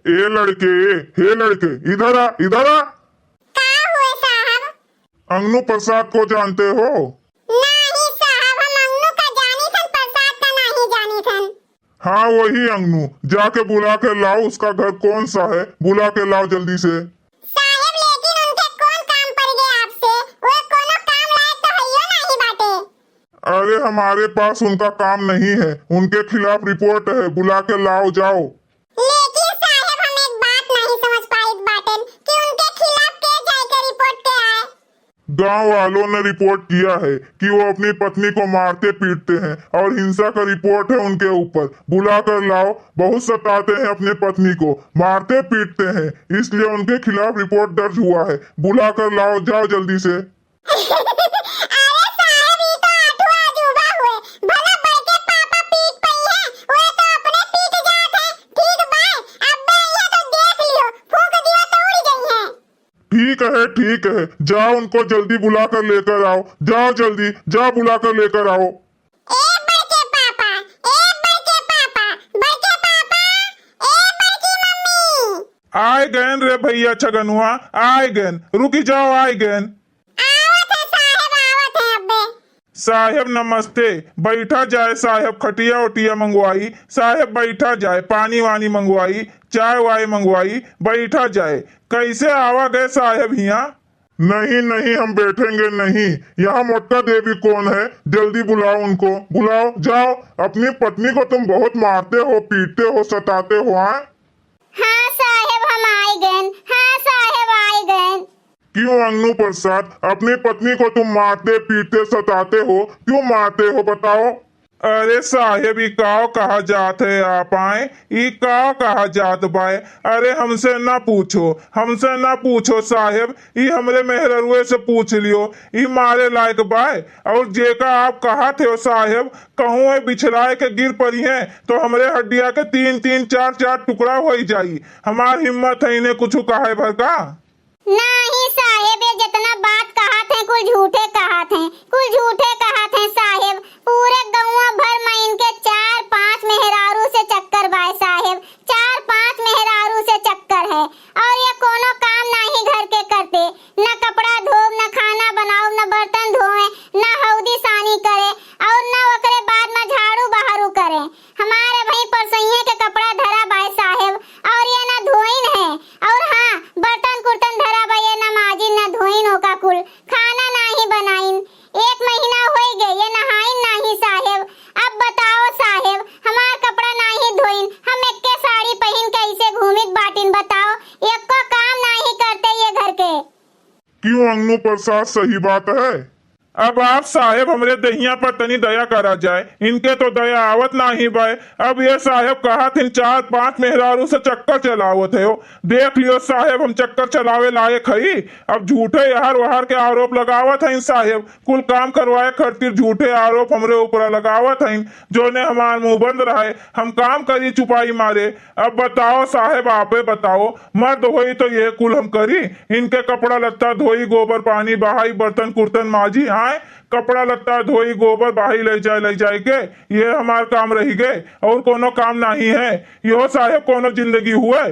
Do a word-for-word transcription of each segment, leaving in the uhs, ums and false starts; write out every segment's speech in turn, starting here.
ए लड़के, ए, हे लड़के, इधर आ, इधर आ। का हुए साहब? अंगनू प्रसाद को जानते हो? नाही साहब, हम अंगनू का जानी थन, प्रसाद का नाही जानी थन। हाँ, वही अंगनू, जाके बुला के लाओ। उसका घर कौन सा है, बुला के लाओ जल्दी से। साहेब, लेकिन उनके कौन काम पड़ गए आपसे? वो कोनो काम लायक तो हइयो नाही बाटे। अरे, हमारे पास उनका काम नहीं है, उनके खिलाफ रिपोर्ट है, बुला के लाओ, जाओ। लेकिन साहेब, हम एक बात नहीं समझ पाइत बाटेन कि उनके खिलाफ के जाए के रिपोर्ट के आए। गांव वालों ने रिपोर्ट किया है कि वो अपनी पत्नी को मारते पीटते हैं और हिंसा का रिपोर्ट है उनके ऊपर। बुला कर लाओ, बहुत सताते हैं अपनी पत्नी को, मारते पीटते हैं, इसलिए उनके खिलाफ रिपोर्ट दर्ज हुआ है। बुला कर लाओ, जाओ जल्दी से। अरे साहेब, ई तो आठवां अजूबा हुए। भला बड़के पापा पीट पइहें, वे तो अपने पीट जात हैं। ठीक बाय, अब्बे अइहें तो देख लियो, फूंक दियो तो उड़ जइहें। ठीक है, ठीक है, जाओ उनको जल्दी बुला कर लेकर आओ, जाओ जल्दी, जाओ बुला कर लेकर आओ। ए बड़के पापा, ए बड़के पापा, बड़के पापा, ए बड़की मम्मी। आय गएन रे भइया छगनुआ, आय गएन, रुकी जाओ, आय गएन। आवत है साहेब, आवत है अब्बे। साहेब नमस्ते, बैठा जाए साहेब, खटिया ओटिया मंगवाई, साहेब बैठा जाए, पानी वानी मंगवाई, चाय वाय मंगवाई, बैठा जाए। कैसे आवा गए साहेब हियाँ? नहीं, नहीं, हम बैठेंगे नहीं। यहाँ मोटका देवी कौन है? जल्दी बुलाओ उनको, बुलाओ, जाओ। अपनी पत्नी को तुम बहुत मारते हो, पीटते हो, सताते हो, हाँ? हाँ साहेब, हम आइ गएन, हाँ साहेब, आइ गएन। क्यों अंगनू प्रसाद, अपनी पत्नी को तुम मारते, पीटते, सताते हो, क्यों मारते हो, बताओ? अरे साहेब, ई काव कहा जात है आप आए? ई काव कहा जात बाय? अरे हमसे ना पूछो, हमसे ना पूछो साहेब, ई हमरे मेहररुए से पूछ लियो, ई मारे लायक बाय। और जेका आप कहत हो साहेब, कहूँ ए बिछलाए के गिर पड़िहें तो हमरे हड्डिया के तीन तीन चार चार टुकड़ा होइ जाई। हमार हिम्मत है इन्हें कुछ कहे भर का? नाही साहेब, ये जितना बात कहत हैं, कुल झूठे कहत हैं, कुल झूठे कहत हैं साहेब। पूरे गौवा भर में इनके चार पांच मेहरारू से चक्कर बाय साहेब, चार पांच मेहरारू से चक्कर है। और ये कोनो काम नाही घर के करते, न कपड़ा धोब, न खाना बनाओब, न बर्तन धोए, न हौदी सानी करे, और न ओकरे बाद में झाड़ू बहारू करे। हमारे भाई परसैये के कपड़ा धरा बाय साहेब, और ये ना धोइन है, और हाँ, बर्तन कुर्तन धरा बाय, ये ना माजिन, ना धोइन ओका कुल, खाना नाही बनाइन। एक महीना होइ गए, ये नहाइन नाही साहेब। अब बताओ साहेब, हमार कपड़ा नाही धोइन, हम एक्के साड़ी पहिन के ऐसे घूमित बाटिन, बताओ, एक्को काम नाही करते ये घर के। क्यों अंगनू प्रसाद, सही बात है? अब आप साहेब हमरे दहिया पर तनी दया करा जाए, इनके तो दया आवत नाही बाय। अब ये साहेब कहत हिन चार पांच मेहरारू से चक्कर चलावत है हो। देख लियो साहेब, हम चक्कर चलावे लायक हई? अब झूठे यहर वहर के आरोप लगावत हइन साहेब, कुल काम करवाए खातिर झूठे आरोप हमरे ऊपर लगावत हइन, जोने हमार मुंह बंद रहे, हम काम करी चुपाई मारे। अब बताओ साहेब, आपे बताओ, मर्द होई तो ये कुल हम करी? इनके कपड़ा लत्ता धोई, गोबर पानी बहाई, बर्तन कुर्तन माजी, आए कपड़ा लत्ता धोई, गोबर बहाई, ले जाए, ले जाए के, ये हमार काम रही गए, और कोनो काम नाही है। यो साहेब कोनो जिंदगी हुए?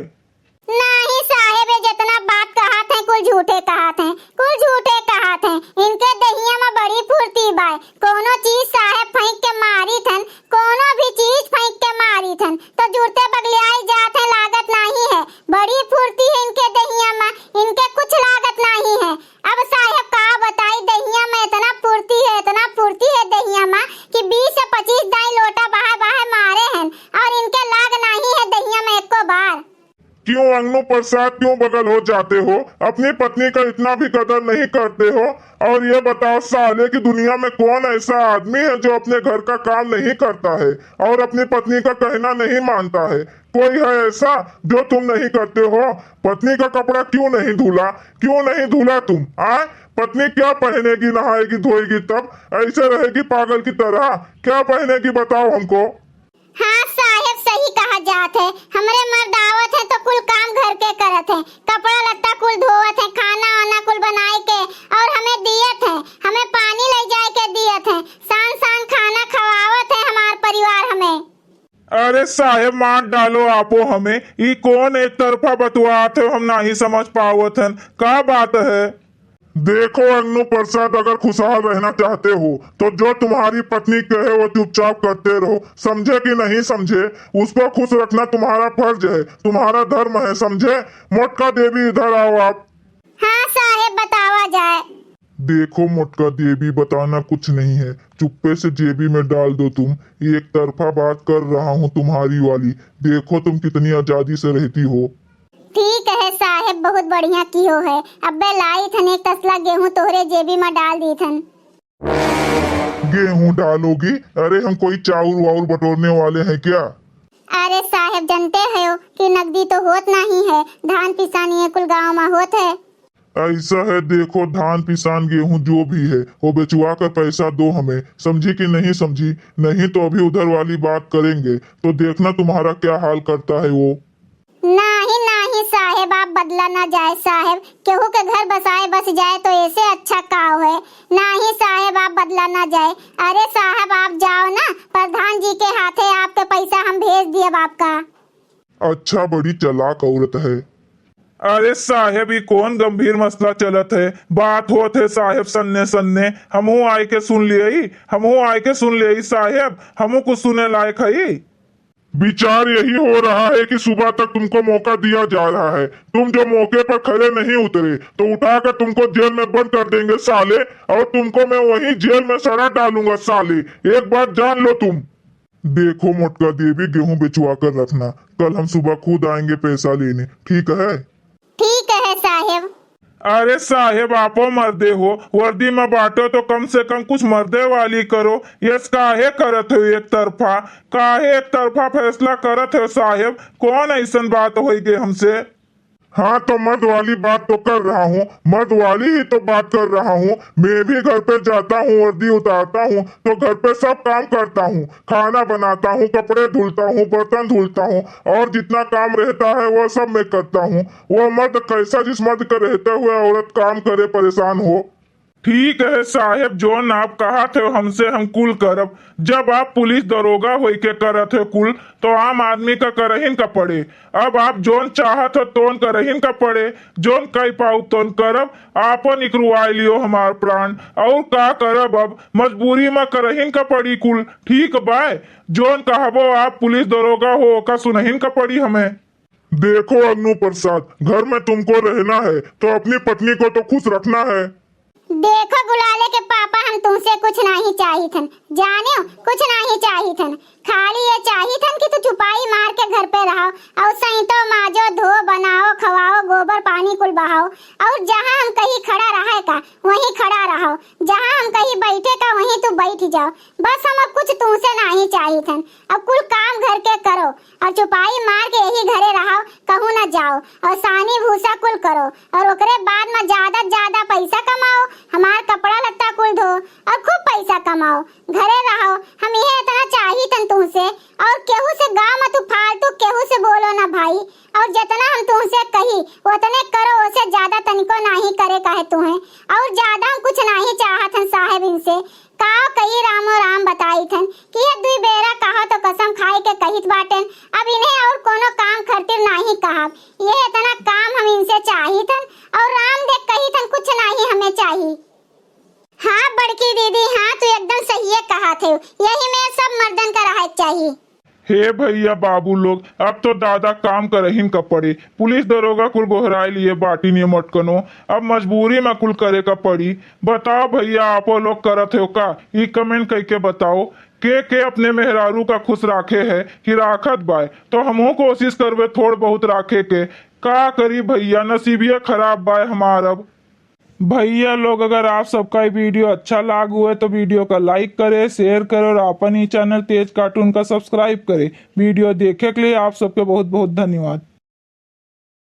नाही साहेब, ये जितना बात कहत हैं, कुल झूठे कहत हैं, कुल झूठे कहत हैं। इनके दहिया में बड़ी फुर्ती बाय, कोनो चीज साहेब फेंक के मारी थन, कोनो भी चीज फेंक के मारी थन, तो जुरते बगलियाई जात हैं, लागत नाही है। बड़ी फुर्ती है इनके दहिया में, इनके कुछ लागत नाही है। अब साहेब का बताई, दहिया में इतना फुर्ती है, इतना फुर्ती है दहिया में कि बीस से पच्चीस दाई लोटा बहाए बहाए मारे हैं, और इनके लाग नाही है दहिया में एको बार। क्यों अंगनू प्रसाद, क्यों बगल हो जाते हो? अपनी पत्नी का इतना भी कदर नहीं करते हो? और ये बताओ साले कि दुनिया में कौन ऐसा आदमी है जो अपने घर का काम नहीं करता है और अपनी पत्नी का कहना नहीं मानता है? कोई है ऐसा जो तुम नहीं करते हो? पत्नी का कपड़ा क्यों नहीं धुला, क्यों नहीं धुला तुम? आ, पत्नी क्या पहनेगी, नहाएगी धोएगी तब? ऐसे रहेगी पागल की तरह? क्या पहनेगी, बताओ हमको। हाँ साहेब, सही कहा जात है, हमरे मर्द आवत है तो कुल काम घर के करत है, कपड़ा लत्ता कुल धोवत है, खाना वाना कुल बनाए के, और हमें दियत है, हमें पानी ले जाए के दियत है, सान सान खाना खवावत है हमार परिवार हमें। अरे साहेब, मार डालो आपो हमें, ई कौन एक तरफा बतुआत हो, हम नाही समझ पावत हन, का बात है? देखो अंगनू प्रसाद, अगर खुशहाल रहना चाहते हो तो जो तुम्हारी पत्नी कहे वो चुपचाप करते रहो, समझे कि नहीं समझे? उसको खुश रखना तुम्हारा फर्ज है, तुम्हारा धर्म है, समझे? मोटका देवी, इधर आओ आप। हाँ साहेब, बतावा जाए। देखो मोटका देवी, बताना कुछ नहीं है, चुप्पे से जेबी में डाल दो तुम। ये एक तरफा बात कर रहा हूँ तुम्हारी वाली, देखो तुम कितनी आजादी से रहती हो। ठीक है साहेब, बहुत बढ़िया किहो है। अब्बे लाई थन एक तसला गेहूं तोहरे जेबी में डाल दी थन। गेहूं डालोगी? अरे हम कोई चाउर वाउर बटोरने वाले हैं क्या? अरे साहेब, जानते हो कि नकदी तो होत नहीं है, धान पिसान ये कुल गाँव में होत है। ऐसा है, देखो, धान पिसान गेहूं जो भी है वो बेचवा कर पैसा दो हमें, समझी कि नहीं समझी? नहीं तो अभी उधर वाली बात करेंगे, तो देखना तुम्हारा क्या हाल करता है वो। नाही, नाही साहेब, आप बदला ना जाए साहेब, केहू के घर बसाए बस जाए तो ऐसे अच्छा काव है। नाही साहेब, आप बदला ना जाए। अरे साहब, आप जाओ ना, प्रधान जी के हाथे आपके पैसा हम भेज दियब आपका। अच्छा, बड़ी चालाक औरत है। अरे साहेब, ई कौन गंभीर मसला चलत है? बात होत है साहेब सन्ने सन्ने, हमहू आए के सुन लियई, हमहू आए के सुन लियई साहेब, हमहू कुछ सुने लायक हई। विचार यही हो रहा है कि सुबह तक तुमको मौका दिया जा रहा है, तुम जो मौके पर खरे नहीं उतरे तो उठाकर तुमको जेल में बंद कर देंगे साले, और तुमको मैं वहीं जेल में सड़ा डालूंगा साले, एक बात जान लो तुम। देखो मोटका देवी, गेहूं बेचवा कर रखना, कल हम सुबह खुद आएंगे पैसा लेने, ठीक है? ठीक है साहेब। अरे साहेब, आपो मर्दे हो, वर्दी में बाटो तो कम से कम कुछ मर्दे वाली करो। यस, काहे करत हो एक तरफा, काहे एक तरफा फैसला करत हो साहेब? कौन ऐसन बात होई गए हमसे? हाँ, तो मर्द वाली बात तो कर रहा हूँ, मर्द वाली ही तो बात कर रहा हूँ। मैं भी घर पे जाता हूँ, वर्दी उतारता हूँ, तो घर पे सब काम करता हूँ, खाना बनाता हूँ, कपड़े धुलता हूँ, बर्तन धुलता हूँ, और जितना काम रहता है वो सब मैं करता हूँ। वो मर्द कैसा जिस मर्द के रहते हुए औरत काम करे, परेशान हो। ठीक है साहेब, जोन आप कहत हो हमसे हम कुल करब। जब आप पुलिस दरोगा होई के करत हो कुल, तो आम आदमी का करहिन का पड़े। अब आप जोन चाहत हो तोन करहिन का पड़े, जोन कई पाउब तोन करब। आपन इकरुआई लियो हमार प्राण, और का करब अब, मजबूरी में करहिन का पड़ी कुल। ठीक बाय, जोन कहबो आप पुलिस दरोगा हो ओका सुनहिन का पड़ी हमें। देखो अग्नू प्रसाद, घर में तुमको रहना है तो अपनी पत्नी को तो खुश रखना है। देखो गुलाले के पापा, हम तुमसे कुछ नाही चाहित हन, जानियो, कुछ नाही चाहित हन। खाली ये चाहित हन कि तू चुपाई मार के घर पे रहो और सैतो माजो, धो, बनाओ, खवाओ, गोबर पानी कुल बहाओ, और जहाँ हम कहीं खड़ा रहे का वहीं खड़ा रहो, जहाँ हम कहीं बैठे का वहीं तू बैठ जाओ। बस हम अब कुछ तुमसे नाही चाहित हन। अब कुल काम घर के करो और चुपाई मार के यही घरे रहो, कहूँ न जाओ, और सानी भूसा कुल करो, और ओकरे बाद में ज्यादा ज्यादा पैसा कमाओ, हमार कपड़ा लत्ता कुल धो और खूब पैसा कमाओ, घरे रहो। हम यह इतना चाहित हन तुमसे, और केहू से गाँव में तू फालतू केहू से बोलो ना भाई, और जितना हम तुमसे कही उतने करो, उसे ज्यादा तनिको नाही करे कहे तुहे, और ज्यादा हम कुछ नाही चाहत हन साहेब इनसे। काव कही रामो राम बताइत हन कि ये दुई बेरा कहा तो कसम खाए के कहित बाटेन, अब इन्हें और कोनो काम खातिर नाही कहब। ये इतना काम हम इनसे चाहित हन और राम देख कहित हन कुछ नाही हमें चाही। हाँ बड़की दीदी, हाँ तू एकदम सहिए कहत है, यही में सब मर्दन का रहे के चाही। हे भैया बाबू लोग, अब तो दादा काम करहिन का पड़ी। पुलिस दरोगा कुल गोहराए लिए बाटिन ये मटकनो, अब मजबूरी में कुल करे का पड़ी। बताओ भैया, आपो लोग करत हो का? ई comment कइके बताओ। के के अपने मेहरारू का खुश राखे है कि राखत बाय, तो हमहू कोशिश करबे थोड़ बहुत राखे के। का करी भैया, नसीबिया खराब बाय हमार अब। भैया लोग, अगर आप सबका ये video अच्छा लाग हुए तो video का like करे, share करे और अपन ही channel तेज cartoon का subscribe करे। Video देखे के लिए आप सबके बहुत बहुत धन्यवाद।